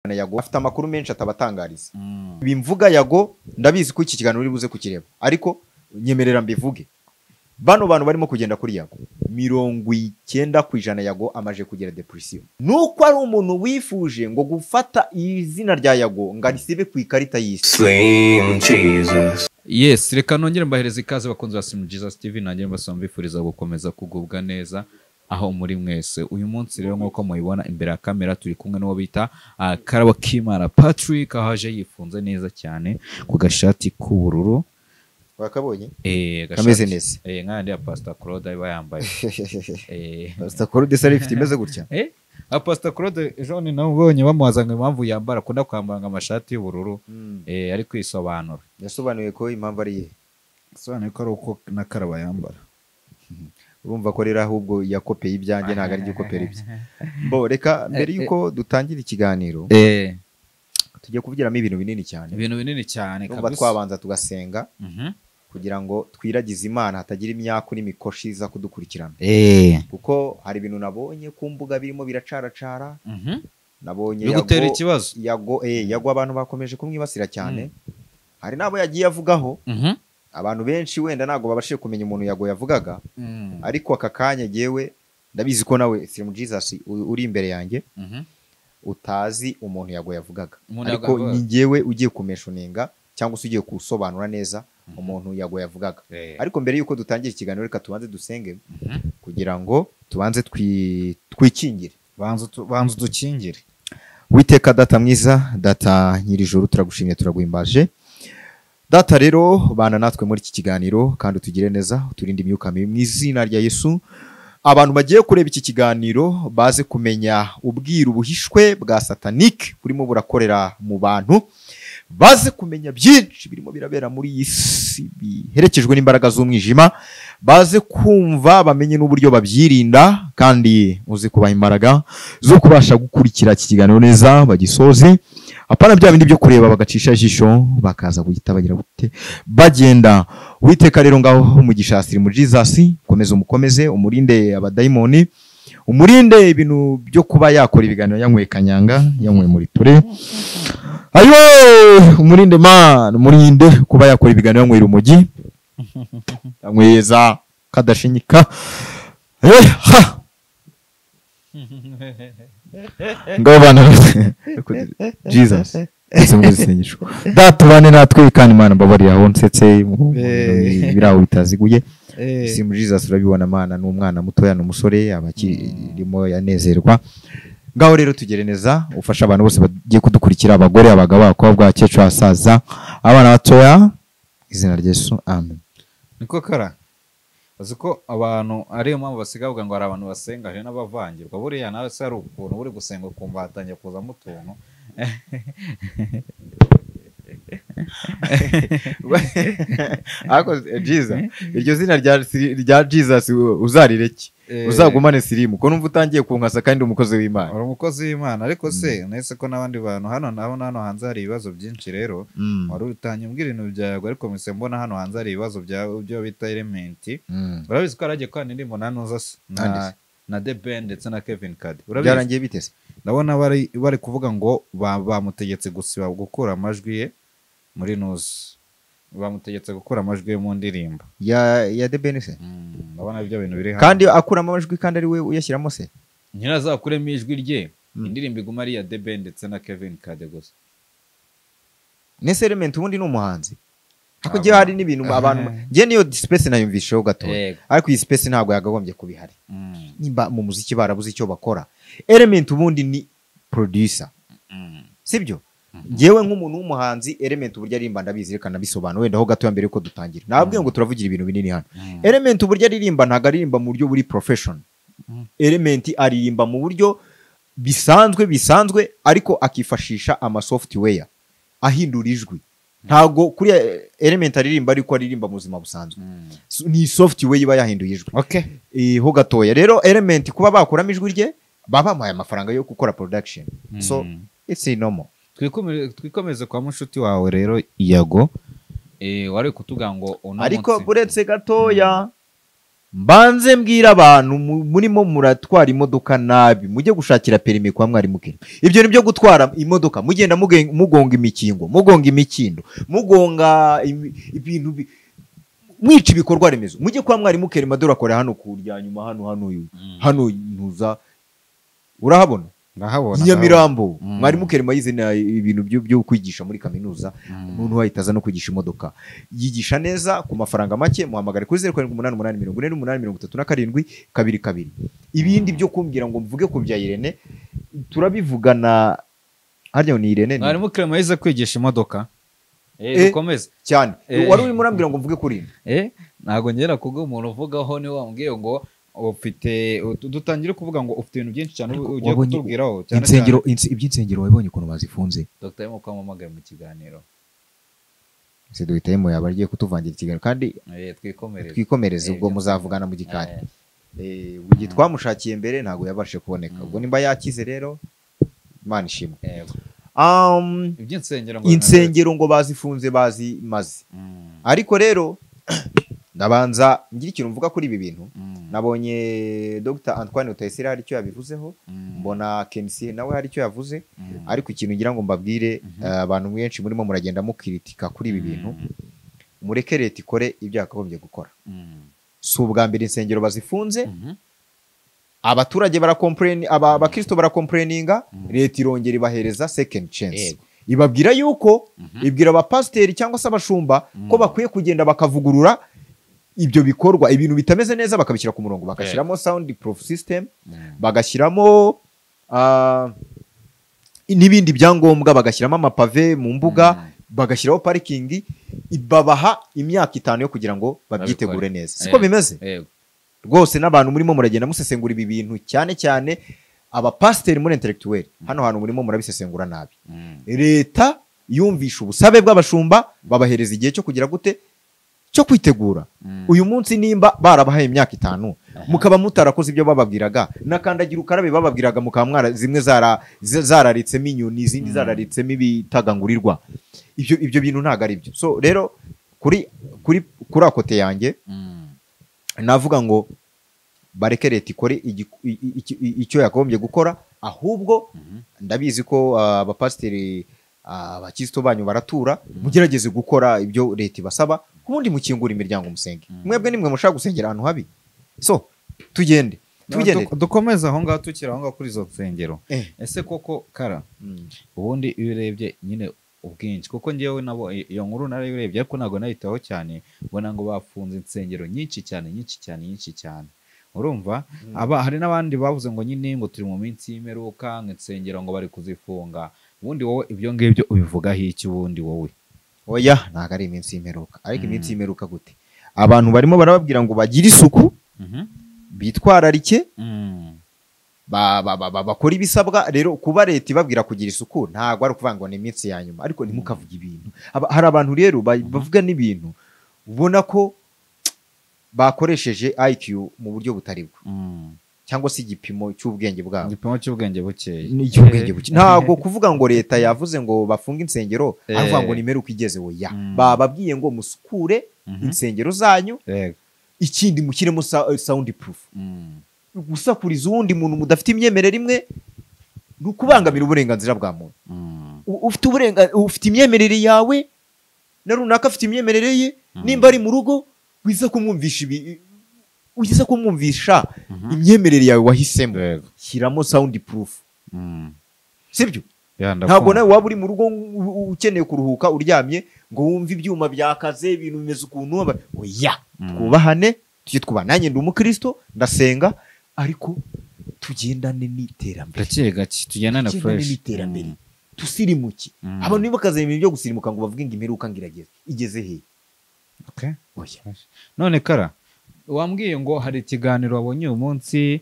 Yago afite amakuru menshi atabatangariza. Bimvuga Yago, ndabizi ko iki kiganiro uri buze kukireba, ariko nyemerera mbivuge. Bano bantu barimo kugenda kuri Yago 90% Yago amaje kugira depression. Nuko ari umuntu wifuje ngo gufata izina rya Yago ngo arisibe ku ikarita y'isi. Slim Jesus. Yes, reka nongere mbahereza ikaze bakunzi ba Slim Jesus TV, nanjye mbasaba mbifuriza gukomeza kugubwa neza aho muri mwese. Uyu munsi rero nk'uko mubibona imbere ya kamera turi kumwe n'uwo bita Karabo Kimana Patrick, aho aje yifunze neza cyane ku gashati k'ubururu. Wakabonye? Kameze neza. Nk'ayandi ya Pastor Claude aba yambaye. Pastor Claude se ifite imeze gutya? Pastor Claude ejo ni nabonye bamubaza ngo impamvu yambara akunda kwambara amashati y'ubururu, ari kwisobanura. Yasobanuye ko impamvu ari iye. Yasobanuye ko ari uko na Karabo yambara. Urumva ko rero ahubwo yakopeye ibyanjye ntago ari gukopera ibye. Bo reka mbere yuko dutangira ikiganiro tujye kuvugiramo ibintu binini cyane. Ibintu binini cyane kabisa. Urumva twabanza tugasenga kugira ngo twiragize Imana hatagira imyaku n'imikoshi iza kudukurikirana. Kuko hari ibintu nabonye ku mbuga birimo biracaracara. Nabonye bigutera ikibazo. Yago Yago abantu bakomeje kumwibasira cyane. Hari nabo yagiye avugaho. Abantu benshi wenda ntago babashije kumenya umuntu Yago yavugaga. Ariko aka kanya jewe ndabizi ko nawe Slim Jesus uri imbere yanjye utazi umuntu Yago yavugaga. Ariko ni jewe ugiye kumeshoninga cyangwa se ugiye kusobanura neza umuntu Yago yavugaga. Ariko mbere yuko dutangira ikiganiro reka tubanze dusenge kugira ngo tubanze twikingire. Banze dukingire. Witeka data mwiza, data nyirijuru, turagushimye turaguhimbaje. Data rero bana natwe muri iki kiganiro kandi utugire neza, uturinde imyuka mibi mu izina rya Yesu. Abantu bagiye kureba iki kiganiro baze kumenya ubwiru buhishwe bwa satanic burimo burakorera mu bantu, baze kumenya byinshi birimo birabera muri iyi si biherekejwe n'imbaraga z'umwijima, baze kumva bamenye n'uburyo babyirinda, kandi uze kubaha imbaraga zo kubasha gukurikira iki kiganiro neza bagisoze. Apana bya bindi byo kureba bagacisha ijisho bakaza guhita bagira gute bagenda. Witeka rero ngaho umugisha Slim Jesus, komeza umukomeze, umurinde abadayimoni, umurinde ibintu byo kuba yakora ibiganiro yanyweye kanyanga, yanyweye muri ture. Ayo umurinde man, umurinde kuba yakora ibiganiro yanyweye urumogi, yanyweye za kadashinyika. Ayo ha ngaho bana Jesus isengesho data bane natwe kandi Imana mbabarira aho nsetse biraho bitaziguye. Slim Jesus urabibona Mana ni umwana mutoya n'umusore abakirimo yanezerwa. Ngaho rero tugere neza ufasha abantu bose bagiye kudukurikira, abagore, abagabo, abakobwa, abakecuru, abasaza, abana batoya, izina rya Yesu, amen. Niko kara azi ko abantu ariyo mpamvu basigavuga ngo hari abantu basenga hari n'abavangirwa. Buriya nawe se hari ukuntu uri gusenga ukumva hatangiye kuzamo utuntu. Ariko Jesus, iryo zina rya Jesus uzarireke, uzagumane Slim ko numva utangiye kunkasa kandi umukozi w'Imana. Uri umukozi w'Imana ariko se nese ko n'abandi bantu hano naho hano hanze hari ibibazo byinshi rero. Wari utanye umbwira ibintu bya Yago ariko mise mbona hano hanze hari ibibazo bya bita Element. Urabizi ko aragiye kwa indirimbo na Noza na The Ben ndetse na Kevin Kade. Urabizi byarangiye bitese. Ndabona bari kuvuga ngo bamutegetse gusiba gukura amajwi ye muri Noza. Bamutegetse gukura amajwi ye mu ndirimbo ya The Ben se. Ndabona ibyo bintu biri hano. Kandi akura amajwi kandi ari we uyashyiramo se. Nyirazakuremo ijwi rye, indirimbo iguma ari ya The Ben ndetse na Kevin Kade gusa. Nese Element ubundi ni umuhanzi. Ariko ngiye hari n'ibintu abantu ngiye niyo space nayumvisheho gato. Ariko iyi space ntabwo yagagombye kubihari. Nimba mu muziki barabuze icyo bakora. Element ubundi ni producer. Sibyo? Ngewe nk'umuntu w'umuhanzi Element uburyo aririmba ndabizi reka nabisobanura wenda ho gato ya mbere yuko dutangira. Nababwiye ngo turavugira ibintu binini hano. Element uburyo aririmba ntago aririmba mu buryo buri profession. Element aririmba mu buryo bisanzwe ariko akifashisha ama software ahindura ijwi. Ntago kuri Element aririmba ariko aririmba mu buzima busanzwe. Ni software iba yahinduye ijwi. Okay. Ho gatoya rero Element kuba bakuramo ijwi rye baba bamuhaye amafaranga yo gukora production. So it's normal. Twikomeze kwa mushuti wawe rero Yago, wari kutuga ngo uno ariko buretse gatoya Mbanze mbwira abantu murimo muratwara imodoka nabi, mujye gushakira perimi kwa mwarimu Clement. Ibyo ni byo gutwara imodoka mugenda mugonga imikingo, mugonga imikindo, mugonga ibintu mwica ibikorwa remezo. Mujye kwa mwarimu Clement, dore akora hano ku rya nyuma, hano hano ntuza urahabona. Ndahabona. Nyamirambo. Mwarimu Clement yize ibintu byo kwigisha muri kaminuza, umuntu wahita aza no kwigisha imodoka, yigisha neza ku mafaranga make. Muhamagare kuri 0788 48 37 22. Ibindi byo kumbwira ngo mvuge ku bya Irene turabivugana, harya ni Irene ni? Mwarimu Clement yize kwigisha imodoka. Dukomeze. Cyane. Wari urimo urambwira ngo mvuge kuri ine. Ntabwo ngera kubwo umuntu uvugaho, niwe wambwiye ngo ufite, dutangire kuvuga ngo ufite ibintu byinshi cyane Ariko ugiye wabonye kutubwiraho cyane insengero cyane. Iby'insengero wabonye ukuntu bazifunze. Dr. M kwamamagaye mu kiganiro. Ese Dr. M yaba agiye kutuvangira ikiganiro kandi? Twikomereze. Twikomereze, ubwo Ibyo muzavugana mu gikari. Igihe twamushakiye mbere ntabwo yabashije kuboneka, ubwo nimba yakize rero Imana ishimwe. Yego. Iby'insengero ngo Insengero ngo bazifunze bazimaze, ariko rero ndabanza ngira ikintu mvuga kuri ibi bintu. Nabonye Dr Antoine Rutayisire hari icyo yabivuzeho, mbona Kensi nawe hari icyo yavuze, ariko ikintu ngira ngo mbabwire, abantu benshi murimo muragenda mukiritika kuri ibi bintu, mureke leta ikore ibyo yakagombye gukora. Si ubwa mbere insengero bazifunze, abaturage barakomplain, abakristo barakomplaininga, leta irongera ibahereza second chance. Ibabwira yuko, ibwira abapasiteri cyangwa se abashumba ko bakwiye kugenda bakavugurura ibyo bikorwa, ibintu bitameze neza bakabishyira ku murongo, bagashyiramo sound proof system, bagashyiramo n'ibindi byangombwa, bagashyiramo amapave mu mbuga, bagashyiraho parikingi. Babaha imyaka 5 yo kugira ngo babyitegure neza, siko bimeze? Yego. Rwose n'abantu murimo muragenda musesengura ibi bintu, cyane cyane abapasiteri muri intellectuel, hano hantu murimo murabisesengura nabi. Leta yumvisha ubusabe bw'abashumba, babahereza igihe cyo kugira gute, cyo kwitegura. Uyu munsi nimba barabahaye imyaka 5, mukaba mutarakoze ibyo bababwiraga, nakandagira ukarabe bababwiraga mukaba mwara zimwe zararitsemo inyoni, izindi zararitsemo ibitagangurirwa, ibyo bintu ntabwo ari byo. So rero kuri akote yanjye navuga ngo bareke leta ikore icyo yakagombye gukora. Ahubwo ndabizi ko abapasiteri, abakristo banyu baratura, mugerageze gukora ibyo leta ibasaba, ubundi mukingura imiryango musenge. Mwebwe nimwe mushaka gusengera ahantu habi. So tugende tugende. Dukomeze aho ngaho, tukiri aho ngaho kuri izo nsengero. Ese koko kara, ubundi iyo urebye nyine ubwinshi, kuko ngewe nabo iyo nkuru narayirebye ariko ntabwo nayitaho cyane, mbona ngo bafunze insengero nyinshi cyane, nyinshi cyane, nyinshi cyane, urumva aba hari n'abandi bavuze ngo nyine ngo turi mu minsi y'imperuka, ngo insengero ngo bari kuzifunga. Ubundi wowe ibyo ngibyo ubivugaho iki ubundi wowe? Oya, ntabwo ari iminsi y'imperuka. Ariko iminsi y'imperuka gute? Abantu barimo barababwira ngo bagire isuku, bitwararike, bakora ibisabwa. Rero kuba leta ibabwira kugira isuku ntabwo ari ukuvuga ngo ni iminsi ya nyuma. Ariko ntimukavuge ibintu. Hari abantu rero bavuga n'ibintu ubona ko bakoresheje IQ mu buryo butari bwo, cyangwa se igipimo cy'ubwenge bwabo. Igipimo cy'ubwenge bukeya. Ni icy'ubwenge buke. Ntabwo kuvuga ngo leta yavuze ngo bafunge insengero avuga ngo nimeruka igeze. Oya, bababwiye ngo musukure insengero zanyu, ikindi mushyiremo sound proof. Gusakuriza uwundi muntu mudafite imyemerere imwe ni ukubangamira uburenganzira bwa muntu. Ufite imyemerere yawe, na runaka afite imyemerere ye. Nimba ari mu rugo, wiza kumwumvisha ibi, wiza kumwumvisha imyemerere yawe wahisemo. Shyiramo sound proof, sibyo? Ya, Ntabwo ndakumva. nawe waba uri mu rugo ukeneye kuruhuka, uryamye, ngo wumve ibyuma byakaze, ibintu bimeze ukuntu. Oya, twubahane, tujye twubaha. Nanjye ndi umukristo, ndasenga, ariko tugendane n'iterambere. Gake gake tugendane Tugendane fresh. n'iterambere, tusirimuke. Abantu ntibakazana ibintu byo gusirimuka ngo bavuge ngo imperuka ngo irageze. Igeze he? Okay. Oya. None kara, wambwiye ngo hari ikiganiro wabonye uyu munsi,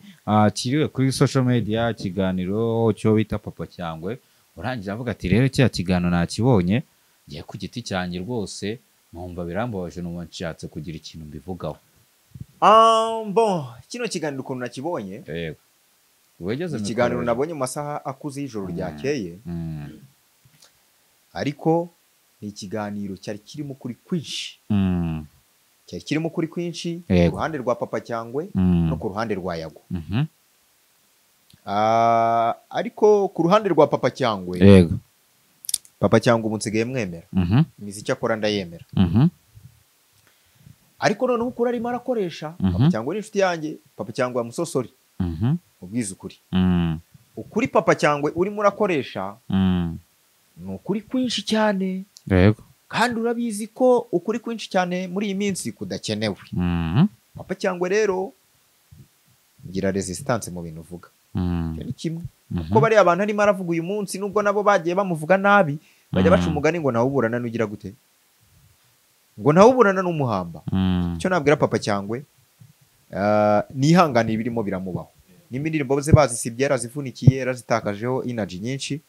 kiriwe kuri social media, ikiganiro cyo bita Papa Cyangwe. Urangije avuga ati rero kiriya kiganiro nakibonye ngiye ku giti cyanjye, rwose numva birambabaje, numva nshatse kugira ikintu mbivugaho. Bon, kino kiganiro ukuntu nakibonye, Yego, wegeze ikiganiro mikoro. nabonye mu masaha akuze y'ijoro ryakeye, ariko ni ikiganiro cyari kirimo ukuri kwinshi. Cyari kirimo ukuri kwinshi ku ruhande rwa Papa Cyangwe no ku ruhande rwa Yago. Ariko ku ruhande rwa Papa Cyangwe, yego, Papa Cyangwe ubu nsigaye mwemera, imiziki akora ndayemera. Ariko noneho ukuri arimo arakoresha, Papa Cyangwe ni inshuti yanjye, Papa Cyangwe amusosori ubwiza ukuri. Ukuri Papa Cyangwe urimo urakoresha ni ukuri kwinshi cyane. Yego. Kandi urabizi ko ukuri kwinshi cyane muri iyi minsi kudakenewe. Papa Cyangwe rero ngira resistance mu bintu uvuga. Icyo ni kimwe. Kuko bariya abantu arimo aravuga uyu munsi, nubwo nabo bagiye bamuvuga nabi, bajya baca umugani ngo ntawuburana n'ugira gute, ngo ntawuburana n'umuhamba. Icyo nabwira Papa Cyangwe, nihanganire ibirimo biramubaho. Nimba indirimbo ze bazisibye, yarazivunikiye, yarazitakajeho energy nyinshi,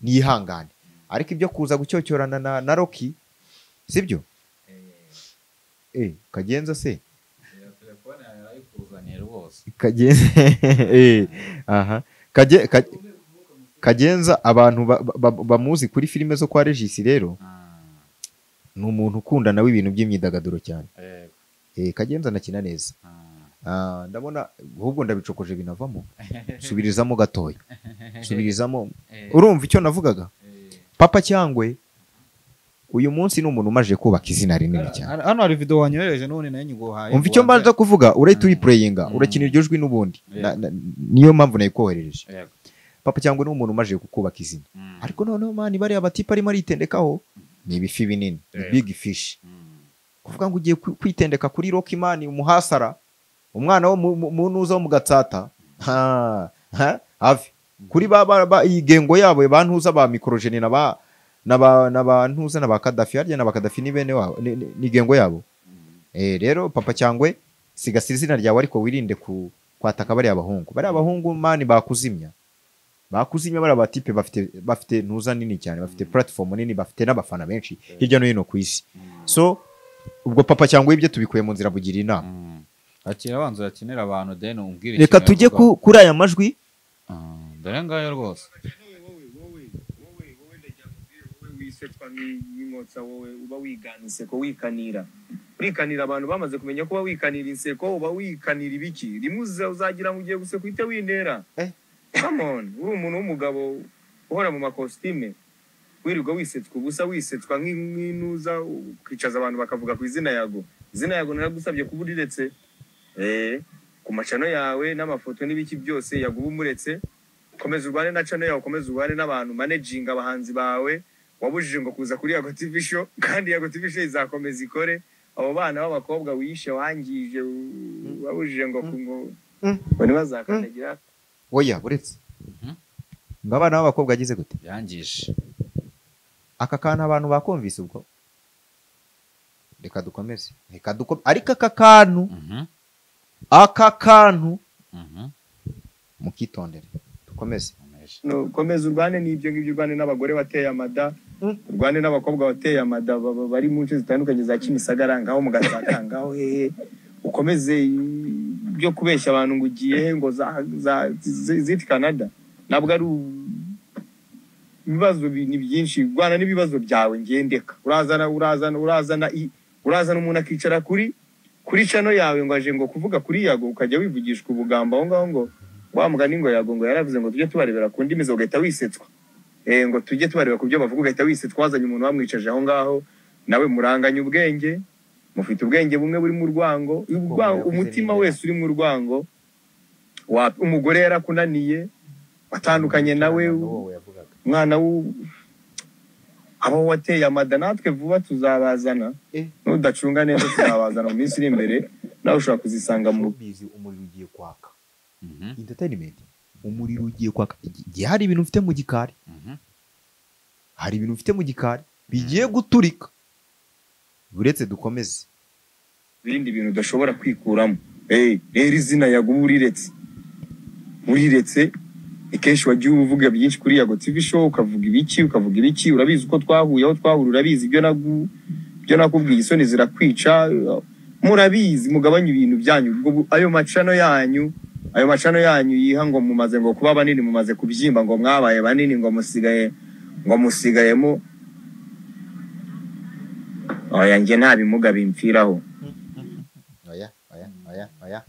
nihangane. Ariko ibyo kuza gucyocyorana na Rocky, sibyo? Kagenza se? Telefone yarayikuzaniye rwose. Kagenza aha. Kagenza abantu bamuzi kuri filime zo kwa Regis rero, ni umuntu ukunda nawe ibintu by'imyidagaduro cyane. Kagenza anakina neza. Ndabona ahubwo ndabicokoje binavamo. Subirizamo gatoya. Subirizamo. Urumva icyo navugaga? Papa Cyangwe uyu munsi ni umuntu umaje kubaka izina rinini cyane. Hano hari video wanyohereje none nayo nyiguhaye. Umva icyo mbanza kuvuga, urahita uriplayinga, urakina iryo jwi n'ubundi. Niyo mpamvu nayikoherereje. Papa Cyangwe ni umuntu umaje kubaka izina. Ariko noneho mani bariya batipa arimo aritendekaho ni ibifi binini, ni big fish. Kuvuga ngo ugiye kwitendeka kuri Rocky man umuhasara, umwana wo mu ntuza wo mu Gatsata, hafi kuri ba igengo yabo ba ntuza ba microgene na ba na ntuza na ba Kadafi, harya na ba Kadafi ni bene wabo, ni gengo yabo. Rero Papa Cyangwe sigasira izina ryawe, ariko wirinde ku kwataka bariya abahungu. Bariya abahungu mani bakuzimya. Bakuzimya bariya batipe bafite ntuza nini cyane, bafite platform nini, bafite n'abafana benshi hirya no hino ku isi. So ubwo Papa Cyangwe ibyo tubikuye mu nzira bugira inama. Akira abanza yakinira abantu then umbwire. Reka tujye kuri aya majwi. Dore ngayo rwose. Wowe ndagira wowe wisetwa nk'inkotsa, wowe uba wigana inseko, wikanira. Urikanira abantu bamaze kumenya ko uba wikanira inseko, uba wikanira ibiki. Rimwe uzagira ngo ugiye guseka uhite wintera. Come on, uri umuntu w'umugabo uhora mu makositime, wirirwa wisetswa ubusa, wisetswa nk'inuza, ukicaza abantu bakavuga ku izina Yago. Izina Yago naragusabye kuba uriretse. Ku macano yawe n'amafoto n'ibiki byose Yago uba umuretse. Komeza urwane na channel yawe, komeza urwane n'abantu, managing abahanzi bawe. Wabujije ngo kuza kuri Yago TV show, kandi Yago TV show izakomeza ikore. Abo bana b'abakobwa wishe wangije, wabujije ngo ngo ntibazakandagira. Oya buretse. Ngo abana b'abakobwa agize gute? Yangije. Aka kantu abantu bakumvise ubwo. Reka dukomeze. Reka dukomeze. Ariko aka kantu, aka kantu mukitondere. Dukomeze. No, komeza urwane n'ibyo ngibyo, urwane n'abagore bateye amada, urwane n'abakobwa bateye amada bari mu nce zitandukanye za Kimisagara, ngaho mu Gatsata, ngaho hehe. Ukomeze byo kubeshya abantu ngo ugiye ngo za ziti Canada. Ntabwo ari ibibazo ni byinshi, rwana n'ibibazo byawe ngendeka. Urazana umuntu akicara kuri channel yawe ngo aje ngo kuvuga kuri Yago, ukajya wivugishwa ubugambo aho ngaho ngo wa mugani ngo Yago ngo yaravuze ngo tujye tubarebera ku ndimi, ugahita wisetswa. Ngo tujye tubareba ku byo bavuga, ugahita wisetswa. Wazanye umuntu wamwicaje aho ngaho, nawe muranganya ubwenge, mufite ubwenge bumwe buri mu rwango, umutima wese uri mu rwango. Umugore yarakunaniye, watandukanye nawe, umwana abo wateye amada, natwe vuba tuzabazana. Nudacunga neza tuzabazana mu minsi iri imbere, nawe ushobora kuzisanga mu bizi. Umuriro ugiye kwaka. Entertainment, umuriro ugiye kwaka. Igihe hari ibintu ufite mu gikari, hari ibintu ufite mu gikari bigiye guturika. Buretse dukomeze. Ibindi bintu udashobora kwikuramo. Rero izina Yago uriretse. Uriretse kenshi wagiye uvuga byinshi kuri Yago TV show, ukavuga ibiki, ukavuga ibiki, urabizi uko twahuye, aho twahura, urabizi ibyo nakubwiye, isoni zirakwica. Murabizi, mugabanye ibintu byanyu. Ayo macano yanyu, ayo macano yanyu yiha ngo mumaze ngo kuba banini, mumaze kubyimba ngo mwabaye banini, ngo musigaye ngo musigayemo. Oya nge nta bimuga bimfiraho. Oya oya,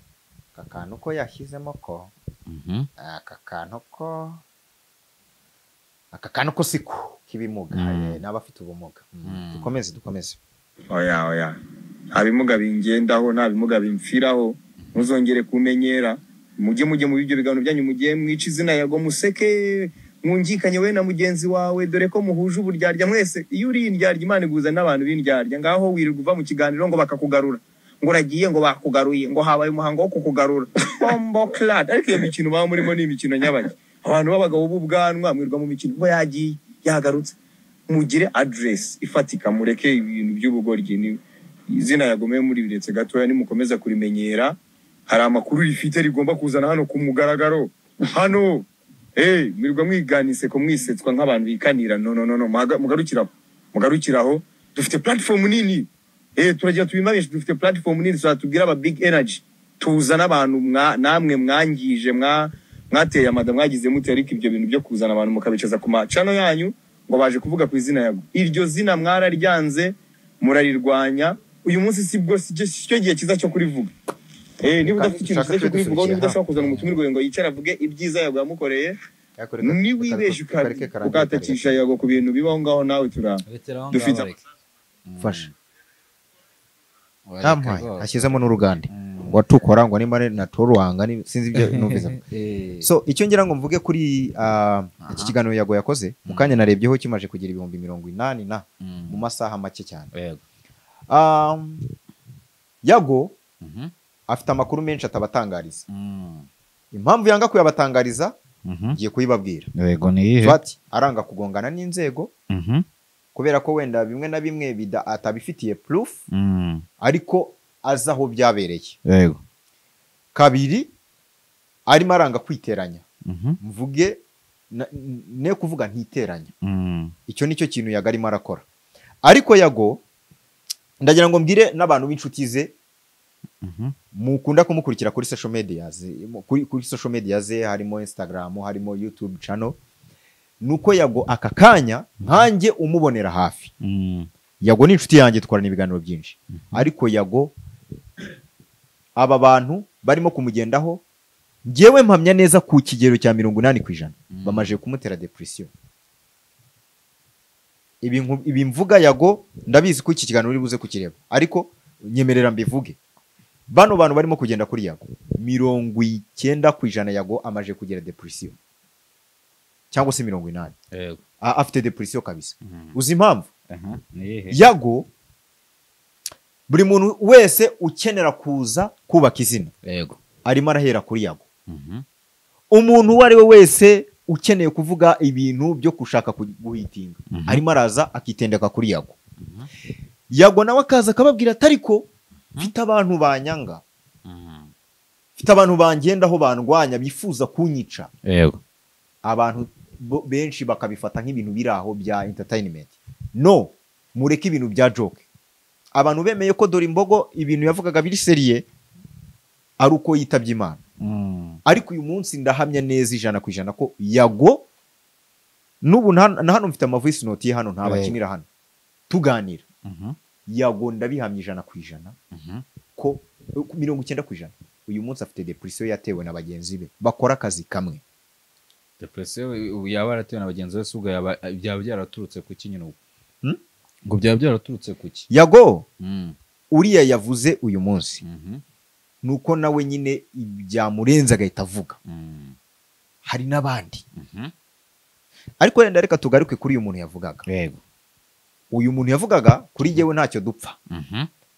aka kantu ko yashyizemo ko aka kantu ko aka kantu ko siko k'ibimuga, n'abafite ubumuga. Dukomeze dukomeze. Oya oya, nta bimuga bingendaho, nta bimuga bimfiraho, ntuzongere kumenyera. Mujye mu ibyo biganiro byanyu, mujye mwica izina Yago, museke mwungikanye we na mugenzi wawe, dore ko muhuje uburyarya mwese. Iyo uri indyarya Imana iguza n'abantu b'indyarya. Ngaho wirirwa uva mu kiganiro ngo bakakugarura, ngo uragiye ngo bakugaruye, ngo habaye umuhango wo kukugarura, bombo clad. Ariko iyo mikino baba murimo ni imikino nyabaki. Abantu b'abagabo b'ubwanwa mwirirwa mu mikino ngo yagiye yagarutse. Mugire address ifatika, mureke ibintu by'ubugoryi. Ni izina yagomeye muri biretse gatoya, nimukomeza kurimenyera. Hari amakuru rifite rigomba kuzana hano ku mugaragaro hano. Mwirirwa mwigana inseko, mwisetswa nk'abantu bikanira. No no no no, mugarukiraho, mugarukiraho. Dufite platform nini, turagira tubimamishe. Dufite platform nini, tuzatubwira aba big energy, tuzana abantu namwe mwangije, mwateye amada, mwagize mute. Ariko ibyo bintu byo kuzana abantu mukabicaza ku macano yanyu ngo baje kuvuga ku izina Yago, iryo zina mwararyanze, murarirwanya. Uyu munsi sibwo, sicyo gihe cyiza cyo kurivuga. Niba udafite ikintu cyiza cyo kurivugaho, niba udashobora kuzana umutumirwa ngo yicare avuge ibyiza Yago yamukoreye, niwibeshe ukatakisha Yago ku bintu bibaho ngaho, nawe dufite fasha ntampaye ashyizemo n'uruganda ngo atukora ngo nimba naturuhanga sinzi ibyo numvise. So icyo ngira ngo mvuge kuri iki kiganiro Yago yakoze mu kanya narebyeho kimaje kugira 80,000 na mu masaha make cyane. Yago afite amakuru menshi atabatangariza. Impamvu yanga kuyabatangariza ngiye kuyibabwira. Yego ni iyihe? Bati aranga kugongana n'inzego kubera ko wenda bimwe na bimwe bida atabifitiye proof, ariko aza aho byabereye. Yego. Kabiri, arimo aranga kwiteranya. Mvuge ne kuvuga ntiteranya. Icyo nicyo kintu Yago arimo arakora. Ariko Yago ndagira ngo mbwire n'abantu b'inshuti ze mukunda kumukurikira kuri social media, kuri social media ze harimo Instagram, harimo YouTube channel, nuko Yago aka kanya nkanjye umubonera hafi. Yago ni inshuti yanjye, twarana ibiganiro byinshi. Ariko Yago aba bantu barimo kumugendaho, ngewe mpamya neza ku kigero cya 80% bamaje kumutera depression. Ibi mvuga Yago ndabizi ko iki kiganiro uri buze kukireba, ariko nyemerera mbivuge. Bano bantu barimo kugenda kuri Yago 90% Yago amaje kugira depression cyangwa se 80. Yego. Afite depression kabisa. Uzi impamvu? Yago buri muntu wese ukenera kuza kubaka izina, yego, arimo arahera kuri Yago. Umuntu uwo ari we wese ukeneye kuvuga ibintu byo kushaka guhitinga, arimo araza akitendeka kuri Yago. Yago nawe akaza akababwira atariko mfite abantu banyanga, mfite abantu bangendaho bandwanya bifuza kunyica. Yego. Abantu benshi bakabifata nk'ibintu biraho bya entertainment. No, mureke ibintu bya joke. Abantu bemeye ko dore imbogo ibintu yavugaga biri seriye ari uko yitabye Imana. Ariko uyu munsi ndahamya neza 100% ko Yago n'ubu na hano mfite ama voice note ye hano ntabakinira hano tuganira. Yago ndabihamya 100% ko 90% uyu munsi afite depression yatewe na bagenzi be bakora akazi kamwe. Depression yaba yaratewe na bagenzi be ubwo yaba byaba byaraturutse ku ki nyine ubwo? Ngo byaba byaraturutse ku ki? Yago uriya yavuze uyu munsi nuko nawe nyine byamurenze agahita avuga. Hari n'abandi. Ariko wenda reka tugaruke kuri uyu muntu yavugaga. Yego. Uyu muntu yavugaga kuri jewe ntacyo dupfa.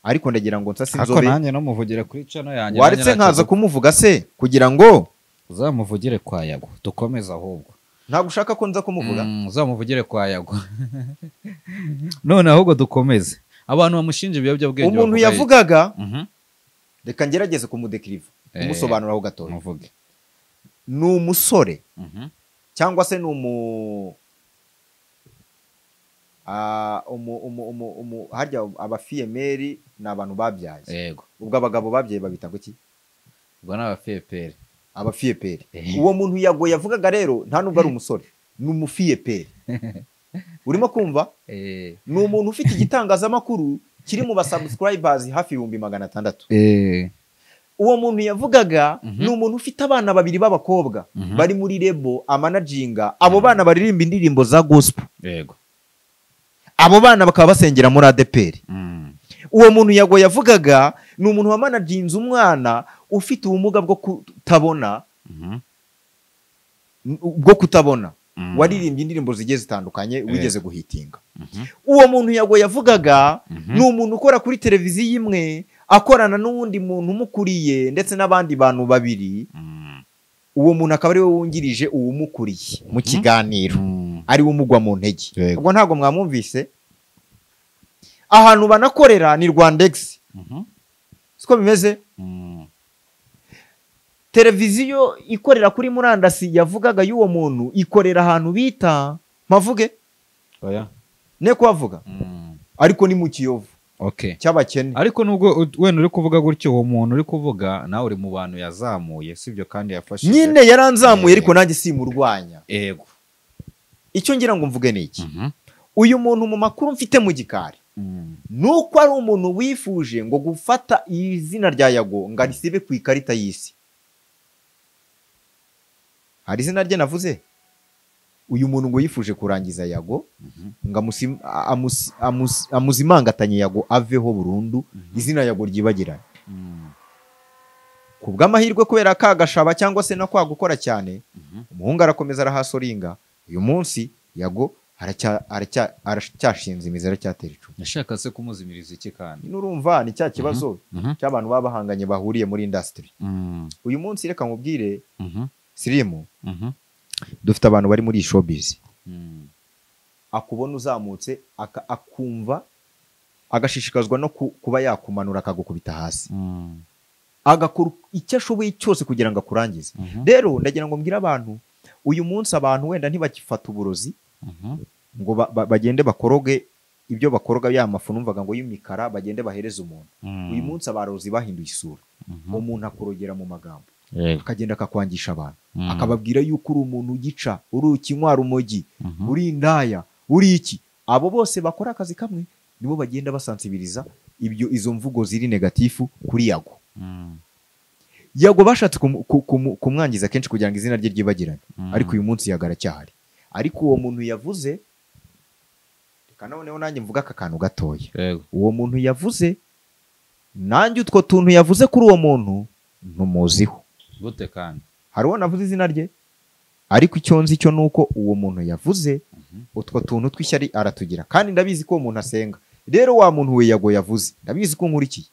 Ariko ndagira ngo nsase inzobe. Ako nanjye no muvugira kuri channel yanjye. Waretse nkaza kumuvuga se kugira ngo uzamuvugire kwa Yago dukomeza ahubwo. Ntabwo ushaka ko nza kumuvuga? Uzamuvugire kwa Yago. None ahubwo dukomeze. Abantu bamushinja ibiyobyabwenge. Umuntu yavugaga reka ngerageze kumudekiriva, kumusobanuraho gatoya. Muvuge. Ni umusore cyangwa se ni harya abafiyemeri ni abantu babyaye. Yego. Ubwo abagabo babyaye babita ngo iki? Ubwo ni abafiyeperi. Abafiyeperi. Uwo muntu Yago yavugaga rero nta nubwo ari umusore, ni umufiyeperi. Urimo kumva? Ni umuntu ufite igitangazamakuru kiri mu basubscribers hafi 600,000. Uwo muntu yavugaga ni umuntu ufite abana babiri b'abakobwa bari muri label amanajinga, abo bana baririmba indirimbo za gospel. Yego. Abo bana bakaba basengera muri ADEPR. Uwo muntu Yago yavugaga ni umuntu wamanajinze umwana ufite ubumuga bwo kutabona, waririmbye indirimbo zigiye zitandukanye, wigeze guhitinga. Uwo muntu Yago yavugaga ni umuntu ukora kuri televiziyo imwe, akorana n'uwundi muntu umukuriye ndetse n'abandi bantu babiri. Uwo muntu akaba ari we wungirije uwumukuriye mu kiganiro, ari we umugwa mu ntege. Ubwo ntabwo mwamwumvise. Ahantu banakorera ni Rwandex. Siko bimeze? Televiziyo ikorera kuri murandasi yavugaga y'uwo muntu ikorera ahantu bita mpavuge? Oya. Ne kuhavuga? Ariko ni mu Kiyovu. Okay. Cy'abakene. Ariko nubwo wenda uri kuvuga gutyo, uwo muntu uri kuvuga nawe uri mu bantu yazamuye, sibyo? Kandi yafashije. Nyine yaranzamuye, ariko nanjye simurwanya. Yego. Icyo ngira ngo mvuge ni iki? Uyu muntu mu makuru mfite mu gikari nuko ari umuntu wifuje ngo gufata izina rya Yago ngo arisibe ku ikarita y'isi. Hari izina rye navuze? Uyu muntu ngo yifuje kurangiza Yago ngo amuzimangatanye Yago aveho burundu, izina Yago ryibagirane. Ku bw'amahirwe kubera kagashaba cyangwa se no kwa gukora cyane, umuhungu arakomeza arahasoringa. Uyu munsi Yago aracyashinze imizi, aracyatera icumu. Yashaka se kumuzimiriza iki kandi? Nurumva ni cya kibazo cy'abantu babahanganye bahuriye muri industry. Uyu munsi reka nkubwire Sirimu, dufite abantu bari muri showbiz. Akubona uzamutse akumva agashishikazwa no kuba yakumanura akagukubita hasi, agakora icyo ashoboye cyose kugira ngo akurangize. Rero ndagira ngo mbwire abantu, uyu munsi abantu wenda ntibakifata uburozi ngo bagende bakoroge ibyo bakoroga, ya mafu numvaga ngo y'imikara bagende bahereze umuntu. Uyu munsi abarozi bahinduye isura. Umuntu akurogera mu magambo, akagenda akakwangisha abantu, akababwira yuko uri umuntu ugica, uri ukinywa rumogi, uri indaya, uri iki. Abo bose bakora akazi kamwe nibo bagenda basansibiriza ibyo, izo mvugo ziri negatifu kuri Yago. Yago bashatse kumwangiza kenshi kugira ngo izina rye ryibagirane, ariko uyu munsi Yago aracyahari. Ariko uwo muntu yavuze, reka noneho nanjye mvuga aka kantu gatoya. Uwo muntu yavuze, nanjye utwo tuntu yavuze kuri uwo muntu ntumuziho. Gute kandi? Hari uwo navuze izina rye, ariko icyo nzi cyo nuko uwo muntu yavuze utwo tuntu tw'ishyari aratugira, kandi ndabizi ko uwo muntu asenga. Rero wa muntu we Yago yavuze, ndabizi ko nkurikiye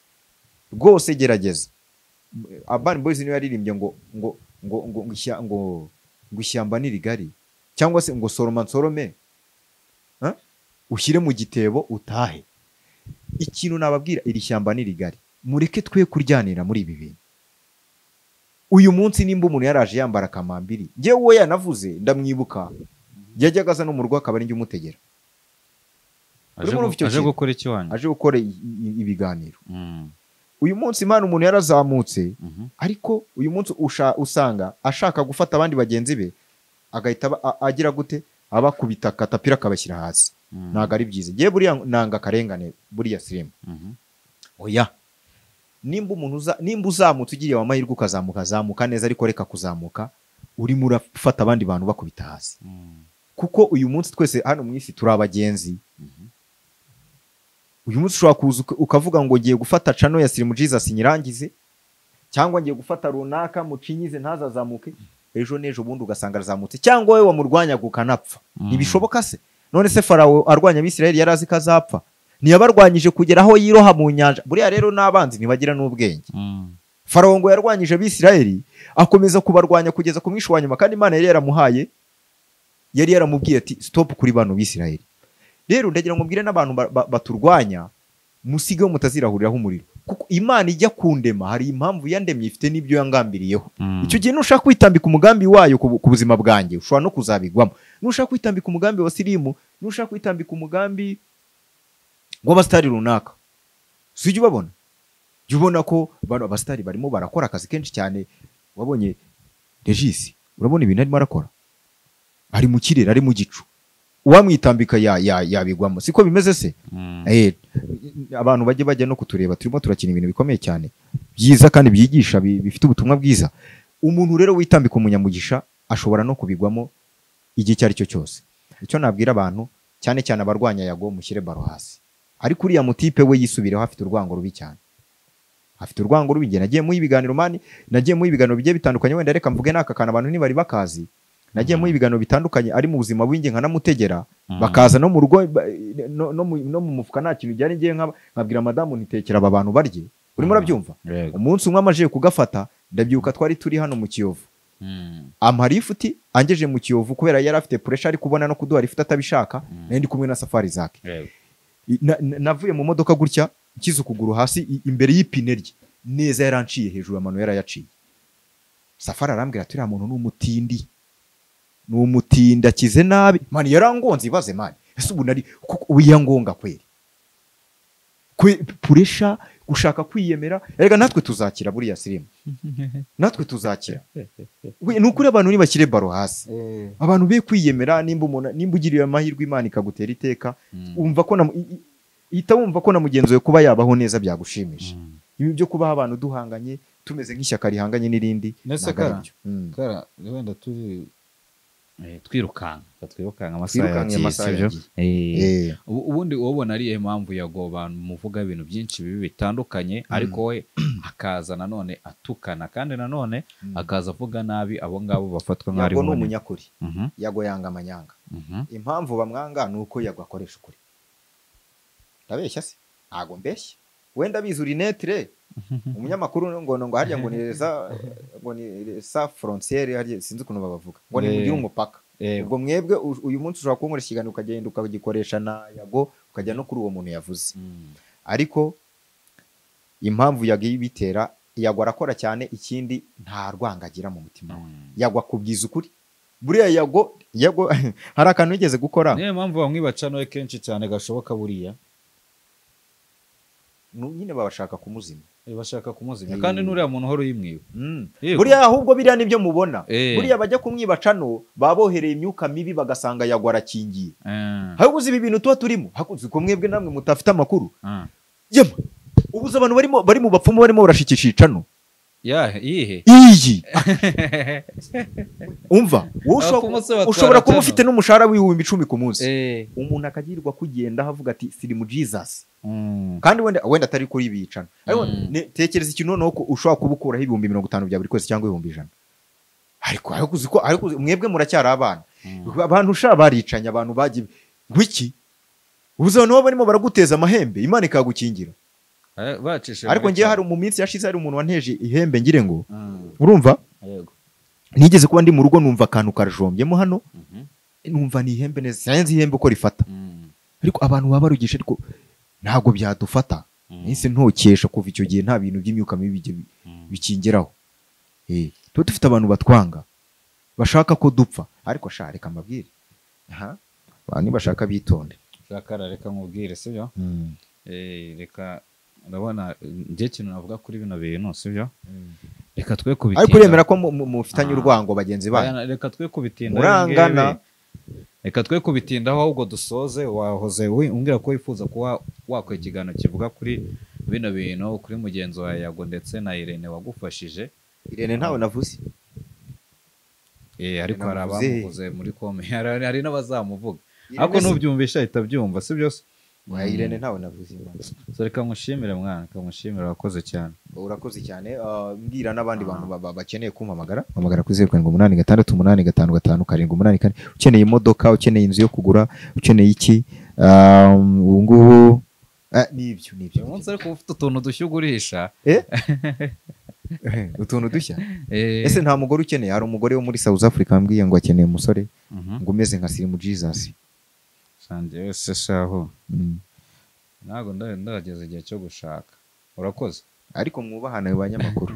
rwose, gerageza. Urban Boys niyo yaririmbye ngo ngo ngo ngo ngo ngo ishyamba ni rigari, cyangwa se ngo soroma nsorome, ushyire mu gitebo utahe. Ikintu nababwira, iri shyamba ni rigari, mureke twe kuryanira muri ibi bintu. Uyu munsi nimba umuntu yaraje yambara kamambiri, njyewe uwo yanavuze ndamwibuka, yajyaga aza no mu rugo akaba ari njye umutegera. Aje gukora iki wanyu? Aje gukora ibiganiro. Uyu munsi Imana umuntu yarazamutse, ariko uyu munsi usanga ashaka gufata abandi bagenzi be agahita agira gute, abakubita katapira akabashyira hasi. Ntago ari byiza. Ngiye buriya nanga karengane buriya Sirimu. Oya. Nimba umuntu nimba uzamutse ugiriye amahirwe ukazamuka, zamuka neza, ariko reka kuzamuka urimo urafata abandi bantu bakubita hasi. Kuko uyu munsi twese hano mu isi turi abagenzi. Uyu munsi ushobora kuza ukavuga ngo ngiye gufata channel ya Sirimu Jesus nyirangize, cyangwa ngiye gufata runaka mucinyize ntazazamuke, ejo n'ejo bundi ugasanga arazamutse, cyangwa wowe wamurwanya gukanapfa. Ntibishoboka se? None se Farawo arwanya Abisirayeli yari azi ko azapfa? Ntiyabarwanyije kugera aho yiroha mu nyanja. Buriya rero n'abanzi ntibagira n'ubwenge. Farawo ngo yarwanyije Abisirayeli akomeza kubarwanya kugeza ku mwisho wa nyuma, kandi Imana yari yaramuhaye, yari yaramubwiye ati stop kuri bano Bisirayeli. Rero ndagira ngo mbwire n'abantu baturwanya, musige mutazirahuriraho umuriro, kuko Imana ijya kundema hari impamvu yandemye, ifite n'ibyo yangambiriyeho. Icyo gihe nushaka kwitambika umugambi wayo ku buzima bwanjye, ushobora no kuzabigwamo. Nushaka kwitambika umugambi wa Sirimu, nushaka kwitambika umugambi w'abastari runaka, sijya ubabona, jya ubona ko bano abastari barimo barakora akazi kenshi cyane. Wabonye Regis, urabona ibintu arimo arakora, ari mu kirere, ari mu gicu, uwamwitambika yabigwamo. Siko bimeze se? Abantu bajye bajya no kutureba, turimo turakina ibintu bikomeye cyane. byiza kandi byigisha bifite ubutumwa bwiza. Umuntu rero witambika umunyamugisha ashobora no kubigwamo igihe icyo ari cyo cyose. Icyo nabwira abantu cyane cyane abarwanya Yago, mushyire baro hasi. Ariko uriya mutipe we yisubireho, afite urwango rubi cyane, afite urwango rubi. Njye nagiye mu ibiganiro mani, nagiye mu ibiganiro bigiye bitandukanye, wenda reka mvuge n'aka kantu abantu ntibari bakazi. Nagiye mu ibiganiro bitandukanye ari mu buzima bw'inge nkanamutegera, bakaza no mu rugo no mu mufuka nta kintu byari, ngiye nkabwira madamu ntitekera aba bantu barye. Urimo urabyumva? Umunsi umwe amaje kugafata, ndabyibuka twari turi hano mu Kiyovu, ampa lifuti angeje mu Kiyovu kubera yari afite pressure ari kubona no kuduha lifuti atabishaka. Nari ndi kumwe na Safari Zake. Navuye mu modoka gutya nshyize ukuguru hasi imbere y'ipine rye neza, yaranciye hejuru, amano yarayaciye. Safari arambwira ati uriya muntu ni umutindi, ni umutindi akize nabi mani, yarangonze. Ibaze mani, ese ubu nari ubu yangonga kweri puresha gushaka kwiyemera. Erega natwe tuzakira buriya sirimu, natwe tuzakira. Ni ukuri abantu nibashyire baro hasi, abantu be kwiyemera. Nimba umuntu, nimba ugiriye amahirwe Imana ikagutera iteka, umva ko ihita wumva ko na mugenzi wawe kuba yabaho neza byagushimisha. Ibi byo kubaho abantu duhanganye tumeze nk'ishyaka rihanganye n'irindi. Kara wenda turi twirukanka amasaha yagiye. Ubundi ubona ari iyihe mpamvu Yago abantu muvuga ibintu byinshi bibi bitandukanye, ariko we akaza nanone atukana, kandi nanone akaza avuga nabi abo ngabo bafatwa nk'ari Yago ni umunyakuri. Yago yanga amanyanga. Impamvu bamwanga ni uko Yago akoresha ukuri. Ndabeshya se? Ntago mbeshya. Wenda biza urinetre umunyamakuru ngo harya ngo nireza, ngo ni sa frontière, harya sinzi ukuntu babavuga, ngo ni mugira umupaka. Ubwo mwebwe uyu munsi ushobora kunkoresha ikiganiro ukagenda ukagikoresha na Yago, ukajya no kuri uwo muntu yavuze. Ariko impamvu Yago ibitera, Yago arakora cyane, ikindi nta rwanga agira mu mutima we. Yago akubwiza ukuri. Buriya Yago hari akantu yigeze gukora. Niyo mpamvu bamwibaca no kenshi cyane gashoboka buriya. Nyine babashaka kumuzimya. Bashaka kumuzimya kandi nuriya muntu horo yimwiwe. Buriya ahubwo biriya nibyo mubona. Buriya bajya kumwibaca no babohereye imyuka mibi bagasanga Yago arakingiye. Ahubwo uzi ibi bintu tuba turimo, hakuzi ko mwebwe namwe mutafite amakuru. Yema ubuze abantu barimo bari mu bapfumu barimo barashikisha icano. Ya iyihe? Iyi. Umva, ushobora kuba ufite n'umushahara w'ibihumbi 10 ku munsi. Umuntu akagirwa kugenda avuga ati siri mu Jesus. Kandi wenda atari kuri bicana. Ariko tekereza ikintu noneho ko ushobora kubukuraho ibihumbi 50 bya buri kwezi cyangwa ibihumbi 100. Ariko uzi ko ariko mwebwe muracyari abana. Abantu sha baricanya, abantu bagiye wiki. Ubuze abantu barimo baraguteza amahembe, Imana ikagukingira. Ariko ngiye hari mu minsi yashize hari umuntu wanteje ihembe ngire ngo urumva? Yego. Nigeze kuba ndi mu rugo numva akantu karajombyemo hano. Numva ni ihembe neza, sinzi ihembe uko rifata. Ariko abantu baba barugisha ariko ntago byadufata. Nise ntokesha kuva icyo gihe nta bintu by'imyuka mibi bikingeraho. Tuba dufite abantu batwanga bashaka ko dupfa, ariko sha reka mbabwire. Aha. Abantu bashaka bitonde. Shaka reka nkubwire sibyo? Reka urabona nje kintu navuga kuri bino bintu sibyo? Reka twe kubitinda. Ariko uremera ko mufitanye urwango bagenzi banyu. Reka twe kubitinda. Murangana. Reka twe kubitindaho ahubwo dusoze. Wahoze umbwira ko wifuza kuba wakora ikiganiro kivuga kuri bino bintu kuri mugenzi wa Yago ndetse na Irene wagufashije. Irene ntawe navuze. Ariko hari abamuvuze muri comment, hari n'abazamuvuga. Ariko nubyumvisha ahita byumva sibyo se? Wa Irene ntawe navuze. So reka nkushimire mwana, reka nkushimire, urakoze cyane. Urakoze cyane. Mbwira n'abandi bantu bakeneye kumpamagara, hamagara kuri 0786 855 784. Ukeneye imodoka, ukeneye inzu yo kugura, ukeneye iki, ubu ngubu nibyo nibyo. Umunsi ariko ufite utuntu dushya ugurisha. Utuntu dushya? Ese nta mugore ukeneye? Hari umugore wo muri South Africa ambwiye ngo akeneye umusore ngo umeze nka Sirimu Jesus. Sanje wese shaho. Ntago ndageze igihe cyo gushaka. Urakoze. Ariko mwubahana banyamakuru.